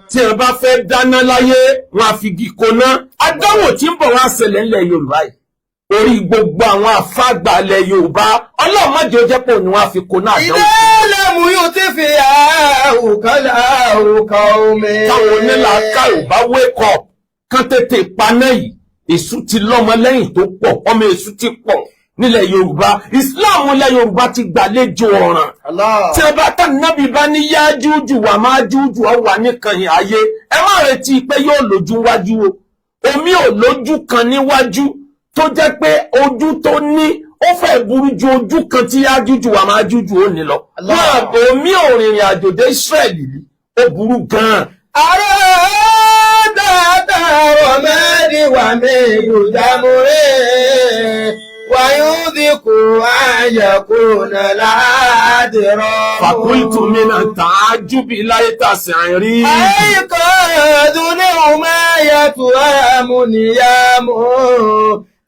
Tí ẹ bá fẹ́ dáná láyé, wọn á fi igi koná. Àdánwò tí ń bọ̀ wá ṣẹlẹ̀ ńlẹ̀ Yorùbá yìí, orí gbogbo àwọn àfáàgbà ilẹ̀ Yorùbá, Ọlọ́run má jẹ́ ó jẹ́ pé òun ni wọ́n á fi koná àdánwò. Ìdálẹ́mú yóò ti fi àwùkọ́lá àwùkọ́ omi. Táwọn onílàákà ò bá wake up kán tètè paná yìí, èṣù ti lọ́mọ lẹ́yìn tó pọ̀, ọmọ èṣù ti pọ̀ nílẹ̀ Yorùbá. Islam ilẹ̀ Yorùbá ti gbàlejò ọ̀ràn. Allah. Tí ẹ bá tà nábì bá ní Yájújù wà máa jújù ọ wà níkànnì ayé, ẹ má retí pé yóò lójú wájú o. Omi ò lójú kan níwájú tó jẹ́ pé ojú tó ní ó fẹ́ burú ju ojú kan tí Yájújù wà máa jújù ó ní lọ. Allah. Wọn omi ò rìnrìn àjò dé Israẹli rí, ó burú gan-an. Àrò dáadáa wà mẹ́rin wà méjì jámúrẹ́ wàyúndínkù àyẹ̀kù nàládìrọ̀. فقلت من التعجب láyé tà sí àìrí. أيقظ نعماية أمنيام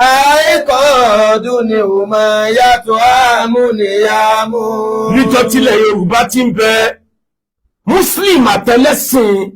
أيقظ نعماية أمنيام. Níjọ́ tílẹ̀ Yorùbá ti ń bẹ, Muslim àtẹlẹ́sìn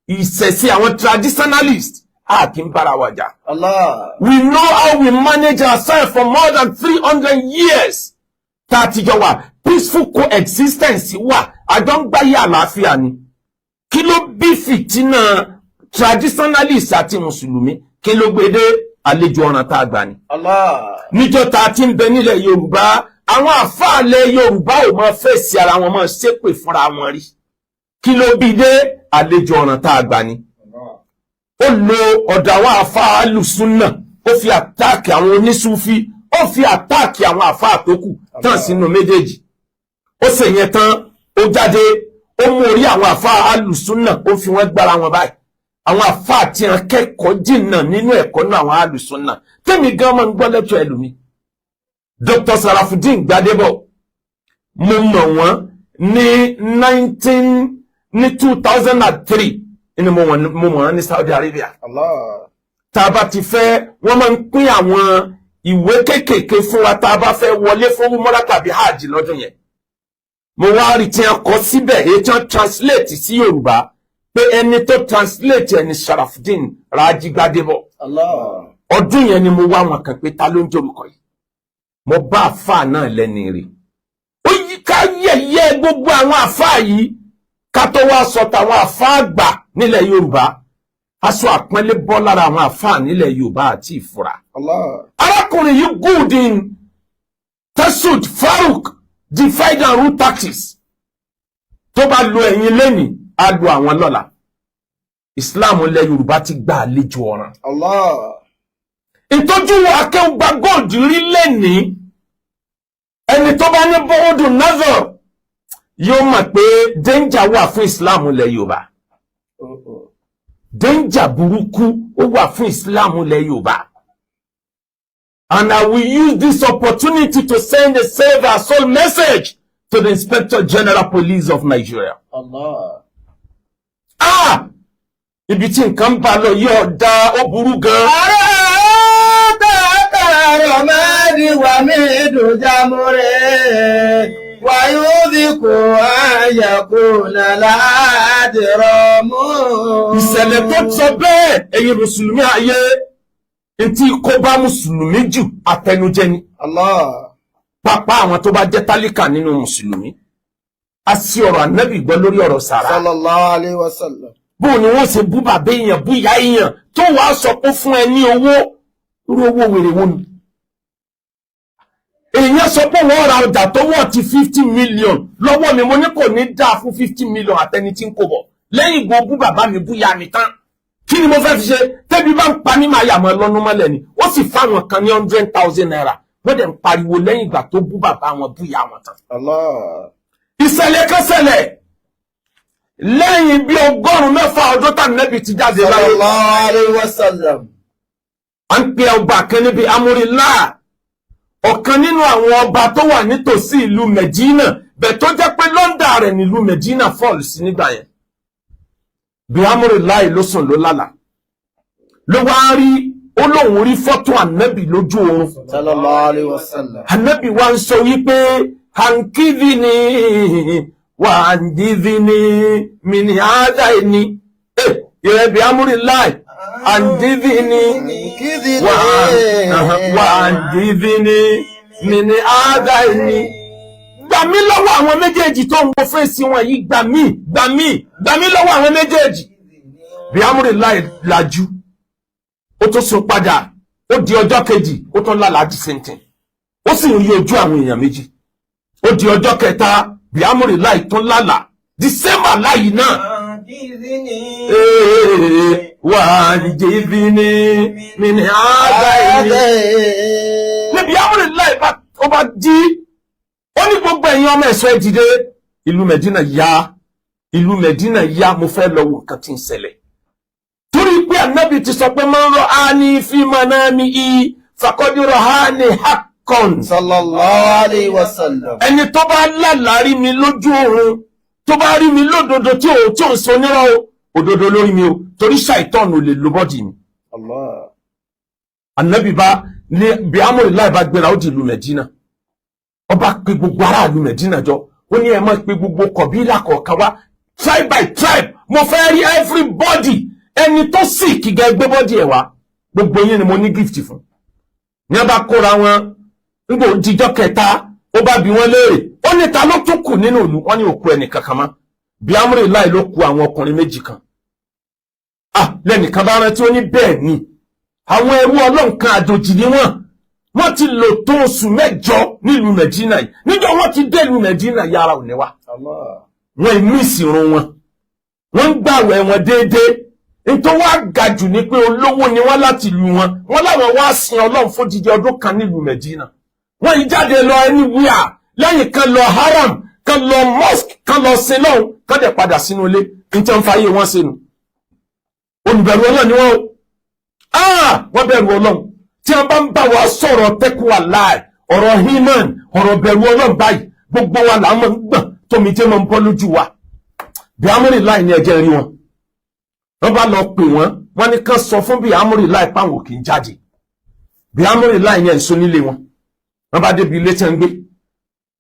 ìṣẹ̀ṣe, àwọn traditionalist, a kì í bára wa jà. Allah. We know how we manage ourselves for more than 300 years tá a ti jọ wà. Peaceful coexistence wà, àjọ ń gbáyé àlàáfíà ni. Kí ló bí fìtínà traditionalist àti mùsùlùmí? Kí ló gbé dé? Àlejò ọ̀ràn tá a gbà ni. Allah. Níjọ́ tá a ti ń bẹ nílẹ̀ Yorùbá, àwọn àfáàlẹ̀ Yorùbá ò mọ fèsì ara wọn, mọ ṣépè fúnra wọn rí. Kí ló bí dé? Àlejò ọ̀ràn tá a gbà ni. Ó lo ọ̀dọ̀ àwọn àfáà alùsùnà, ó fi attack àwọn onísúfí, ó fi attack àwọn àfáà tó kù tán sínú méjèèjì. Ó sì yẹn tán, ó jáde, ó mú orí àwọn àfáà alùsùnà, ó fi wọ́n gbára wọn báyìí. Àwọn àfáà tí wọn kẹ́kọ̀ọ́ jìnnà nínú ẹ̀kọ́ náà, àwọn alùsùnà tẹ́mi gan máa ń gbọ́ lẹ́tọ̀ ẹlòmí. Dr. Sarafudeen Gbadebo, mo mọ̀ wọ́n ní nineteen ní 2003 ni mo mọ̀ wọ́n ní Saudi Arabia. Allah. Tá a bá ti fẹ́, wọ́n máa ń pín àwọn ìwé kéékèèké fún wa tá a bá fẹ́ wọlé fún umura tàbí hajj lọ́dún yẹn. Mo wá rí tí wọ́n kọ síbẹ̀, èyí tí wọ́n translate sí Yorùbá, pé ẹni tó translate ẹni Sharafudeen Raji Gbadebo. Allah. Ọdún yẹn ni mo wá wọn kàn pé ta ló ń jórúkọ yìí. Mo bá àfáà náà lẹ́ni rè. Ó yí ká yẹ̀yẹ́ gbogbo àwọn àfáà yìí, ká tó wá sọ tàwọn àfáà àgbà nílẹ̀ Yorùbá. Aṣọ àpọ́nlé bọ́ lára àwọn àfáà nílẹ̀ Yorùbá àti ìfura. Allah. Arákùnrin yìí good in tasud faruk, divide and rule tactics. Tó bá lo ẹ̀yin lẹ́nìí, á lo àwọn lọ́la. Islam ilẹ̀ Yorùbá ti gba àlejò ọ̀ràn. Allah. Ìtọ́jú Akéwùgbà Gold rí lẹ́nìí, ẹni tó bá ní bọ́ọ̀dù nazar yóò mọ̀ pé danger wà fún Islam ilẹ̀ Yorùbá. Oh. Danger burúkú ó wà fún Islam ilẹ̀ Yorùbá. And I will use this opportunity to send a save our soul message to the Inspector General Police of Nigeria. Allah. Ah, ibi tí nǹkan bá lọ yóò dá, ó burú gan. Àrò tààtàrọ̀ mẹ́rin wà mí dùjámúrẹ́ wàyúdìkù àyẹ̀kù nàládìrọ̀ mú. Ìṣẹ̀lẹ̀ tó sọ bẹ́ẹ̀, ẹ̀yin mùsùlùmí ayé, ntí kó bá mùsùlùmí jù, àtẹnujẹ ni. Allah. Pápá àwọn tó bá jẹ́ tálíkà nínú mùsùlùmí, a sì ọ̀rọ̀ ànábì gbọ́ lórí ọ̀rọ̀ sàrà. Sallallahu alayhi wa sallam. Bóun ni wọ́n ṣe bú bàbá èèyàn, bú ìyá èèyàn, tó wàá sọ pé fún ẹ ní owó? Irú owó wèrè wo ni? Èèyàn sọ pé wọ́n ra ọjà tó wọ̀ ti 50 million lọ́wọ́ mi. Mo ní kò ní dáa fún 50 million àtẹni tí ń kó bọ̀ lẹ́yìn ìgbò bú bàbá mi, bú ìyá mi tán. Kí ni mo fẹ́ fi ṣe? Tẹ́bi bá ń pa mí, máa yà mọ́ lọ́nu mọ́lẹ̀ ni. Ó sì fáwọn kan ní ₦100,000, wọ́n dẹ̀ ń pariwo lẹ́yìn ìgbà tó bú bàbá wọn, bú ìyá wọn tán. Allah. Ìṣẹ̀lẹ̀ kan ṣẹlẹ̀ lẹ́yìn bí 600 ọdún tá nẹ́bi ti jáde láyé. Sallallahu alayhi wa sallam. À ń pe ọba kan níbi amúrilá, ọ̀kan nínú àwọn ọba tó wà nítòsí ìlú Medina bẹ̀, tó jẹ́ pé London rẹ̀ nílùú Medina fall sí nígbà yẹn. Bí amúrilá yìí ló sùn, ló lálàá, ló wá rí, ó lóun rí fọ́tò ànábì lójú oorun. Sallallahu alayhi wa sallam. Ànábì wa ń sọ wípé hankidini wà andidini mini ada ẹni. Ìrẹ̀bí amúrí láì àǹdídì ní wà àǹdídì ní mi ní áádá ẹni. Gbà mí lọ́wọ́ àwọn méjèèjì tó ń wo fèsì wọn yìí, gbà mí, gbà mí, gbà mí lọ́wọ́ àwọn méjèèjì. Bí amúrí láì lajú, ó tún sùn padà, ó di ọjọ́ kejì, ó tún lálàá di same thing. Ó sì ń rí ojú àwọn èèyàn méjì. Ó di ọjọ́ kẹta, bí amúrí láì tún lálàá the same àlá yìí náà. Wà á jẹ́ ní mi ní àádá ẹni. Níbi amúrí láì bá ó bá jí, ó ní gbogbo ẹ̀yin ọmọ ẹ̀ṣọ́, ẹ dìde. Ìlú Mẹ̀dínà ya, ìlú Mẹ̀dínà ya, mo fẹ́ lọ wo nǹkan tí ń ṣẹlẹ̀. Torí pé Ànábì ti sọ pé man ra'ani fi manamihi faqad ra'ani haqqan. Sallallahu alayhi wa sallam. Ẹni tó bá lálàá rí mi lójú oorun, tó bá rí mi lódodo, tí ò ń sọ onírọ́ o, òdodo lórí mi o, torí ṣàìtọ́nù lè lo body mi. Allah. Ànábì bá ní bí amúrìláì bá gbéra, ó di ìlú Mẹ̀dínà. Ó bá pe gbogbo aráàlú Mẹ̀dínà jọ, ó ní ẹ máa pe gbogbo kọ̀bílà kọ̀ọ̀kan wá, tribe by tribe, mo fẹ́ rí everybody. Ẹni tó sì kíga gbé body ẹ̀ wá, gbogbo yín ni mo ní gift fún. Ní a bá kóra wọn nígbà òjijọ́ kẹta, ó bá bi wọ́n léèrè, ó ní ta ló tún kù nínú ìlú? Wọ́n ní òkú ẹnì kankan mọ́, bí amúrìláì ló kù, àwọn ọkùnrin méjì kan. Ah, lẹ́nìkan bá rántí, ó ní bẹ́ẹ̀ ni, àwọn ẹrú Ọlọ́run kan, àjòjì ni wọ́n, wọ́n ti lò tó oṣù 8 nílùú Mẹ̀dínà yìí. Níjọ́ wọ́n ti dé ìlú Mẹ̀dínà, yàrá ò ní wá. Allah. Wọ́n ìmú ìsìnrun wọn, wọ́n ń gbàwẹ̀ wọn déédéé. Nítorí wọ́n á ga jù ní pé olówó ni wọ́n láti ìlú wọn. Wọ́n láwọn wá sin Ọlọ́run fún dídí ọdún kan nílùú Mẹ̀dínà. Wọ́n yìí jáde lọ anywhere lẹ́yìn kan lọ haram, kan lọ mosque, kan lọ sin lọ́hùn, kan dẹ̀ padà sínú ilé. Nítorí wọ́n fàyè wọ́n sínú olùbẹ̀rù Ọlọ́run ni wọ́n o. Ah, wọ́n bẹ̀rù Ọlọ́run. Tí wọ́n bá ń bá wa sọ̀rọ̀ tẹ́kùwà láì, ọ̀rọ̀ himan, ọ̀rọ̀ bẹ̀rù Ọlọ́run báyìí, gbogbo wa là ń mọ̀ ń gbọ̀n, tómi jẹ́ máa ń bọ́ lójú wa. Bí amúrì láì ní ẹjẹ́ rí wọn, wọ́n bá lọ pè wọ́n, wọ́n ní kán sọ fún bí amúrì láì páwọn kì í jáde. Bí amúrì láì yẹn ń so nílé wọn, wọ́n bá débi ilé tí wọ́n ń gbé,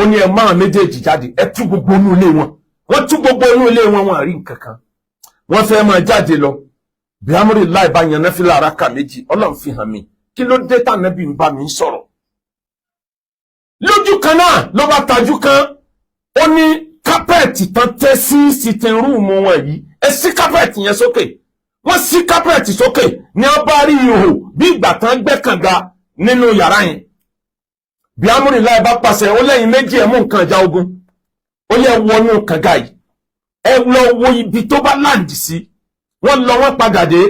ó ní ẹ máa méjèèjì jáde, ẹ tú gbogbo inú ilé wọn. Wọ́n tú gbogbo inú ilé wọn, wọn àrí nǹkan kan. Wọ́n fẹ́ máa jáde lọ, bí amúrì láì bá yan náfìlà araka 2. Ọlọ́run fi hàn mí, kí ló dé tànàbí ń bá mi sọ̀rọ̀ lójú kan náà? Ló bá tajú kan, ó ní carpet tán tẹ́ sí sitting room wọn yìí, ẹ sí carpet yẹn sókè. Wọ́n sí carpet sókè ní wọ́n bá rí ihò bí ìgbà tán gbẹ́ kànga nínú yàrá yẹn. Bí amúrì láì bá pàṣẹ, ó lẹ́yìn méjì, ẹ̀ mú nǹkan ìjà ogun, ó yẹ wọnú kànga yìí, ẹ lọ wo ibi tó bá land sí. Wọ́n lọ, wọ́n padà dé,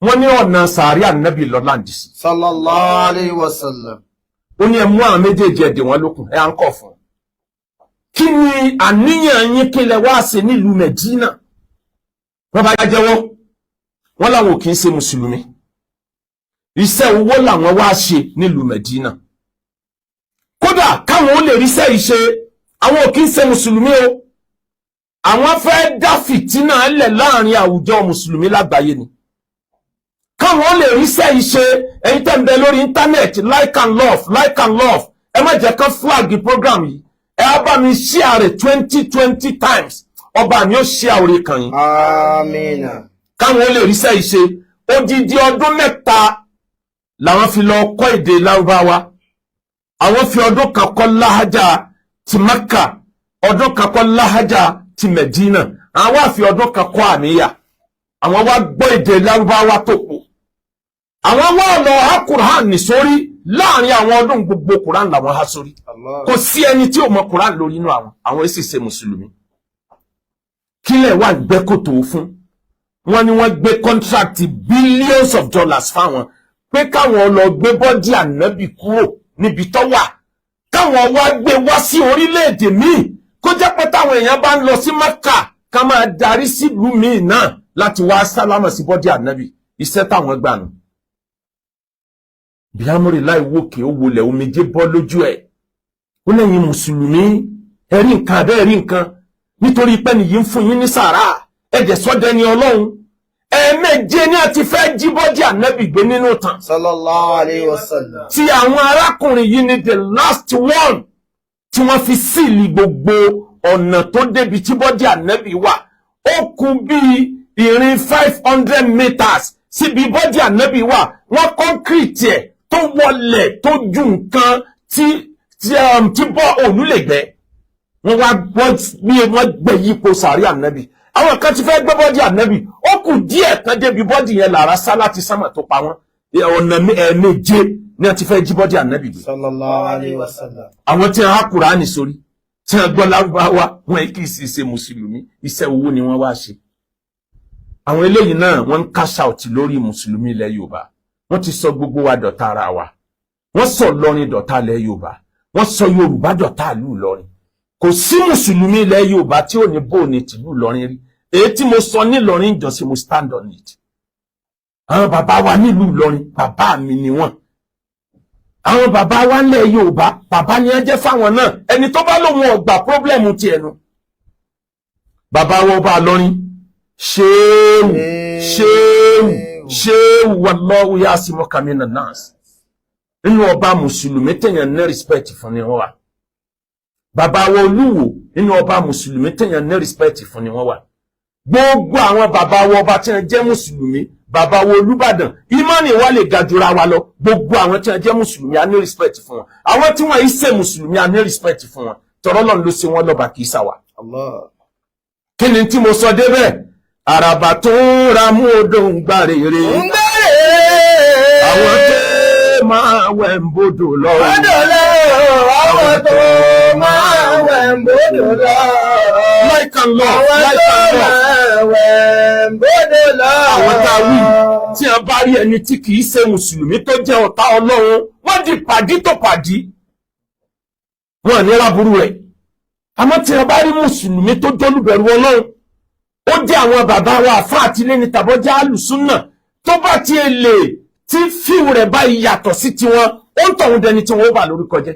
wọ́n ní ọ̀nà sàárì Ànábì lọ land sí. Sallallahu alayhi wa sallam. Ó ní ẹ mú àwọn méjèèjì, ẹ̀dẹ̀ wọn lókun, ẹ à ń kọ̀ fún. Kí ni àníyàn yín? Kí lẹ wá ṣe nílùú Mẹ̀dínà? Wọ́n bá jẹ́wọ́, wọ́n làwọn ò kì í ṣe mùsùlùmí, iṣẹ́ owó làwọn wá ṣe nílùú Mẹ̀dínà, kódà káwọn ó lè ríṣẹ́ ìṣe. Àwọn ò kì í ṣe mùsùlùmí o, àwọn fẹ́ dá fìtínà lẹ̀ láàrin àwùjọ mùsùlùmí lágbàáyé ni, káwọn ó lè ríṣẹ́ ìṣe. Ẹ̀yin tẹ́ ń bẹ lórí internet, like and love, like and love. Ẹ má jẹ́ kán flag program yìí. Ẹ á bá mi share rẹ̀ 20 20 times, ọba mi ó share orí kan yín. Amina. Káwọn ó lè ríṣẹ́ ìṣe. Odidi ọdún 3 làwọn fi lọ kọ́ èdè Lárúbáwá. Àwọn fi ọdún kan kọ́ láhájà ti Mẹ́kà, ọdún kan kọ́ láhájà ti Mẹ̀dínà, àwọn wá fi ọdún kan kọ́ àmìyà. Àwọn wá gbọ́ èdè Lárúbáwá tó kù. Àwọn wá lọ há Quran ní sórí. Láàrin àwọn ọdún, gbogbo Quran làwọn há sórí. Allah. Kò sí ẹni tí ò mọ Quran lórí inú àwọn. Àwọn èsì ṣe mùsùlùmí. Kílẹ̀ wà gbẹ́ kòtò fún wọ́n ní wọ́n gbé contract billions of dollars fáwọn pé káwọn lọ gbé body Ànábì kúrò níbi tó wà, káwọn wá gbé wá sí orílẹ̀-èdè míì, kó jẹ́ pé táwọn èèyàn bá ń lọ sí Mẹ́kà, ká máa darí sílùú míì náà láti wá sálámà sí body Ànábì. Iṣẹ́ táwọn gbà nù. Bí amúrì láì wòkè, ó wọlé, omijé bọ́ lójú ẹ̀. Ó lẹ́yìn mùsùlùmí, ẹ̀rí nǹkan abẹ́ ẹ̀rí nǹkan, nítorí pé nìyí ń fún yín ní sàrà, ẹ̀jẹ̀ sọ́dẹ̀ni Ọlọ́run. Ẹ̀ẹ̀méje ní àti fẹ́ jí body Ànábì gbé nínú tàn. Sallallahu alayhi wa sallam. Tí àwọn arákùnrin yìí ní the last one tí wọ́n fi seal gbogbo ọ̀nà tó débi tí body Ànábì wà, ó kù bíi Ìrìn 500 meters síbi body ànábì wà, wọ́n concrete ẹ̀ tó wọlẹ̀ tó ju nǹkan tí bọ́ òòlù lè gbẹ́. Wọ́n wá wọ́n bí wọ́n gbẹ́ yípo sàárì ànábì. Àwọn kan ti fẹ́ gbé body ànábì, ó kù díẹ̀ kan débi body yẹn, làrá sá láti sánmà tó pa wọ́n. Ọ̀nà ẹ̀ẹ̀méje ní wọ́n ti fẹ́ jí body ànábì gbé. Sallallahu alayhi wa sallam. Àwọn tí wọ́n há Kùránì sórí, tí wọ́n gbọ́ Lárúbáwá, wọn kì í sì ṣe mùsùlùmí. Iṣẹ́ owó ni wọ́n wá ṣe. Àwọn eléyìí náà, wọ́n ń cash out lórí mùsùlùmí ilẹ̀ Yorùbá. Wọ́n ti sọ gbogbo wa dọ̀tá ara wa. Wọ́n sọ Ìlọrin dọ̀tá ilẹ̀ Yorùbá, wọ́n sọ Yorùbá dọ̀tá ìlú Ìlọrin. Kò sí mùsùlùmí ilẹ̀ Yorùbá tí ò ní bò ní tìlú Ìlọrin rí. Èyí tí mo sọ nílọrin ìjọsìn, mo stand on it. Àwọn bàbá wa nílùú Ìlọrin, bàbá mi ni wọ́n. Àwọn bàbá wa ńlẹ̀ Yorùbá, bàbá ni ẹ jẹ́ fáwọn náà. Ẹni tó bá lóun ọgbà, problem tiẹ̀ nu. Bàbá wa ọba Ìlọrin, ṣéwù, ṣéwù, ṣéwù, wallahu yasimuka minan nas. Nínú ọba mùsùlùmí tẹ̀yàn ní respect fún ni wọ́n wà. Bàbá wa Olúwo, nínú ọba mùsùlùmí tẹ̀yàn ní respect fún ni wọ́n wà. Gbogbo àwọn bàbá wa ọba tí wọ́n jẹ́ mùsùlùmí, bàbá wa Olúbàdàn, ìmánì wa lè ga jura wa lọ. Gbogbo àwọn tí wọ́n jẹ́ mùsùlùmí, a ní respect fún wọn. Àwọn tí wọ́n yìí ṣe mùsùlùmí, a ní respect fún wọn. Tọ̀rọ̀ lọ́n ló ṣe wọ́n lọ́ba, kì í ṣàwà. Allah. Kí ni tí mo sọ débẹ̀? Àràbà tó ń ra mú odò ń gbà rere. Ń bẹ̀rẹ̀. Àwọn tó máa wẹ̀ ń bodò lọ. Bọ́dọ̀ lọ, àwọn tó máa wẹ̀ ń bọ́dọ̀ lọ. Like and love, Àwọn like tó and love. máa wẹ̀ ń bọ́dọ̀ lọ. Àwọn tá a wí, tí a bá rí ẹni tí kì í ṣe mùsùlùmí tó jẹ́ ọ̀tá Ọlọ́run, wọ́n di pàdí tó pàdí, wọn ní ráburú rẹ̀. Àmọ́ tí a bá rí mùsùlùmí tó jólúbẹ̀rù Ọlọ́run, ó jẹ́ àwọn bàbá wa àfa àtìlẹ́ni ní tàbọ́jà àlùsúnà, tó bá ti lè tí fíìmù rẹ̀ báyìí yàtọ̀ sí tiwọn, ó ń tọ̀hún dẹni tí wọ́n ó bà lórúkọ jẹ́.